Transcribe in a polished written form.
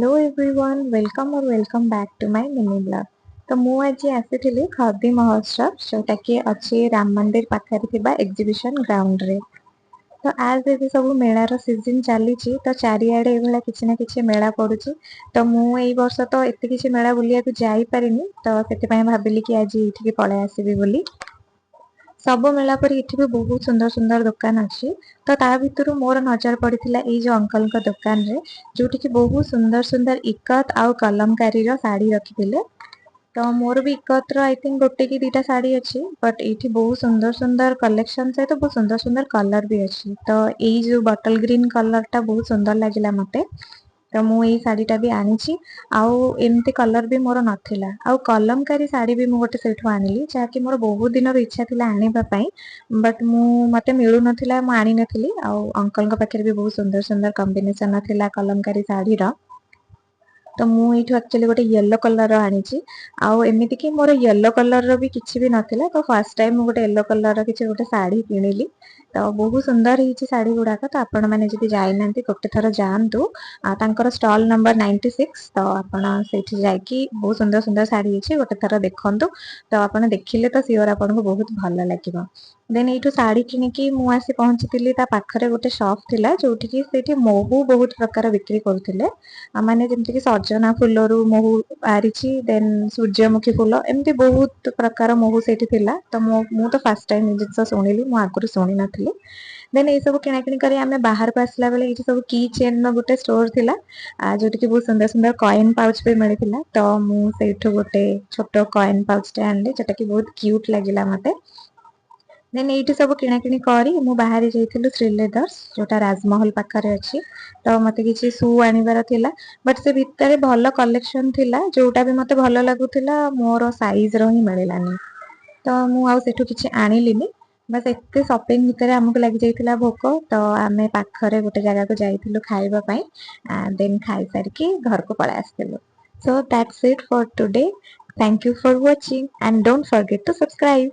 Hello everyone, welcome or welcome back to my mini vlog. ତ ମୁଁ ଆଜି ଆସିଥିଲି ଖଦି ମହୋତ୍ସବ, ଯୋଉଟାକି ଅଛି ରାମ ମନ୍ଦିର ପାଖରେ ଥିବା ଏକ୍ଜିବିସନ ଗ୍ରାଉଣ୍ଡରେ। ତ ଆଜ୍ ଏବେ ସବୁ ମେଳାର ସିଜନ ଚାଲିଛି, ତ ଚାରିଆଡ଼େ ଏଇଭଳିଆ କିଛି ନା କିଛି ମେଳା ପଡୁଛି। ତ ମୁଁ ଏଇ ବର୍ଷ ତ ଏତେ କିଛି ମେଳା ବୁଲିବାକୁ ଯାଇପାରିନି, ତ ସେଥିପାଇଁ ଭାବିଲି କି ଆଜି ଏଇଠିକି ପଳେଇ ଆସିବି ବୋଲି। ସବୁ ମେଳା ପରି ଏଠି ବି ବହୁତ ସୁନ୍ଦର ସୁନ୍ଦର ଦୋକାନ ଅଛି। ତ ତା ଭିତରୁ ମୋର ନଜର ପଡିଥିଲା ଏଇ ଯୋଉ ଅଙ୍କଲଙ୍କ ଦୋକାନରେ, ଯୋଉଠିକି ବହୁତ ସୁନ୍ଦର ସୁନ୍ଦର ଇକତ ଆଉ କଲମକାରୀର ଶାଢୀ ରଖିଥିଲେ। ତ ମୋର ବି ଇକତର I think ଗୋଟେ କି ଦିଟା ଶାଢୀ ଅଛି, ବଟ୍ ଏଇଠି ବହୁତ ସୁନ୍ଦର ସୁନ୍ଦର କଲେକ୍ସନ ସହିତ ବହୁତ ସୁନ୍ଦର ସୁନ୍ଦର କଲର ବି ଅଛି। ତ ଏଇ ଯୋଉ ବଟଲ ଗ୍ରୀନ କଲରଟା ବହୁତ ସୁନ୍ଦର ଲାଗିଲା ମତେ, ତ ମୁଁ ଏଇ ଶାଢୀଟା ବି ଆଣିଛି। ଆଉ ଏମିତି କଲର ବି ମୋର ନଥିଲା। ଆଉ କଲମକାରୀ ଶାଢୀ ବି ମୁଁ ଗୋଟେ ସେଇଠୁ ଆଣିଲି, ଯାହାକି ମୋର ବହୁତ ଦିନର ଇଚ୍ଛା ଥିଲା ଆଣିବା ପାଇଁ, ବଟ୍ ମତେ ମିଳୁନଥିଲା, ମୁଁ ଆଣିନଥିଲି। ଆଉ ଅଙ୍କଲଙ୍କ ପାଖରେ ବି ବହୁତ ସୁନ୍ଦର ସୁନ୍ଦର କମ୍ବିନେସନ ଥିଲା କଲମକାରୀ ଶାଢୀର। ତ ମୁଁ ଏଇଠୁ ଆକ୍ଚୁଆଲି ଗୋଟେ ୟେଲୋ କଲର ଆଣିଛି। ଆଉ ଏମିତି କି ମୋର ୟେଲୋ କଲରର ବି କିଛି ବି ନଥିଲା, ତ ଫାର୍ଷ୍ଟ ଟାଇମ୍ ମୁଁ ଗୋଟେ ୟେଲୋ କଲରର କିଛି ଗୋଟେ ଶାଢୀ କିଣିଲି। ତ ବହୁତ ସୁନ୍ଦର ହେଇଛି ଶାଢୀ ଗୁଡାକ। ତ ଆପଣମାନେ ଯଦି ଯାଇନାହାନ୍ତି, ଗୋଟେ ଥର ଯାଆନ୍ତୁ। ଆଉ ତାଙ୍କର ଷ୍ଟଲ୍ ନମ୍ବର 96। ତ ଆପଣ ସେଇଠି ଯାଇକି ବହୁତ ସୁନ୍ଦର ସୁନ୍ଦର ଶାଢୀ ଅଛି, ଗୋଟେ ଥର ଦେଖନ୍ତୁ। ତ ଆପଣ ଦେଖିଲେ ତ ସିଓର ଆପଣଙ୍କୁ ବହୁତ ଭଲ ଲାଗିବ। ଦେନ୍ ଏଇଠୁ ଶାଢୀ କିଣିକି ମୁଁ ଆସି ପହଞ୍ଚିଥିଲି, ତା ପାଖରେ ଗୋଟେ ସପ୍ ଥିଲା, ଯୋଉଠିକି ସେଇଠି ମହୁ ବହୁତ ପ୍ରକାର ବିକ୍ରି କରୁଥିଲେ। ମାନେ ଯେମିତିକି ସଜନା ଫୁଲରୁ ମହୁ ବାହାରିଛି, ଦେନ୍ ସୂର୍ଯ୍ୟମୁଖୀ ଫୁଲ, ଏମିତି ବହୁତ ପ୍ରକାର ମହୁ ସେଇଠି ଥିଲା। ତ ମୁଁ ତ ଫାର୍ଷ୍ଟ ଟାଇମ୍ ଏ ଜିନିଷ ଶୁଣିଲି, ମୁଁ ଆଗରୁ ଶୁଣି ନଥିଲି। ଦେନ୍ ଏଇସବୁ କିଣାକିଣି କରି ଆମେ ବାହାରକୁ ଆସିଲା ବେଳେ ଏଇଠି ସବୁ କି ଚେନ୍ ର ଗୋଟେ ଷ୍ଟୋର ଥିଲା, ଯୋଉଠିକି ବହୁତ ସୁନ୍ଦର ସୁନ୍ଦର କଏନ୍ ପାଉଚ୍ ବି ମିଳିଥିଲା। ତ ମୁଁ ସେଇଠୁ ଗୋଟେ ଛୋଟ କଏନ୍ ପାଉଚ୍ ଟେ ଆଣିଲି, ଯୋଉଟା କି ବହୁତ କ୍ୟୁଟ୍ ଲାଗିଲା ମତେ। ଦେନ୍ ଏଇଠି ସବୁ କିଣାକିଣି କରି ମୁଁ ବାହାରି ଯାଇଥିଲୁ ଶ୍ରୀଲେଦର୍ସ, ଯୋଉଟା ରାଜମହଲ ପାଖରେ ଅଛି। ତ ମତେ କିଛି ସୁ ଆଣିବାର ଥିଲା, ବଟ୍ ସେ ଭିତରେ ଭଲ କଲେକ୍ସନ ଥିଲା, ଯୋଉଟା ବି ମତେ ଭଲ ଲାଗୁଥିଲା ମୋର ସାଇଜ ର ହିଁ ମିଳିଲାନି। ତ ମୁଁ ଆଉ ସେଠୁ କିଛି ଆଣିଲିନି। ବାସ୍, ଏତେ ସପିଂ ଭିତରେ ଆମକୁ ଲାଗିଯାଇଥିଲା ଭୋକ, ତ ଆମେ ପାଖରେ ଗୋଟେ ଜାଗାକୁ ଯାଇଥିଲୁ ଖାଇବା ପାଇଁ। ଦେନ୍ ଖାଇସାରିକି ଘରକୁ ପଳେଇ ଆସିଥିଲୁ। So that's it for today. Thank you for watching and don't forget to subscribe.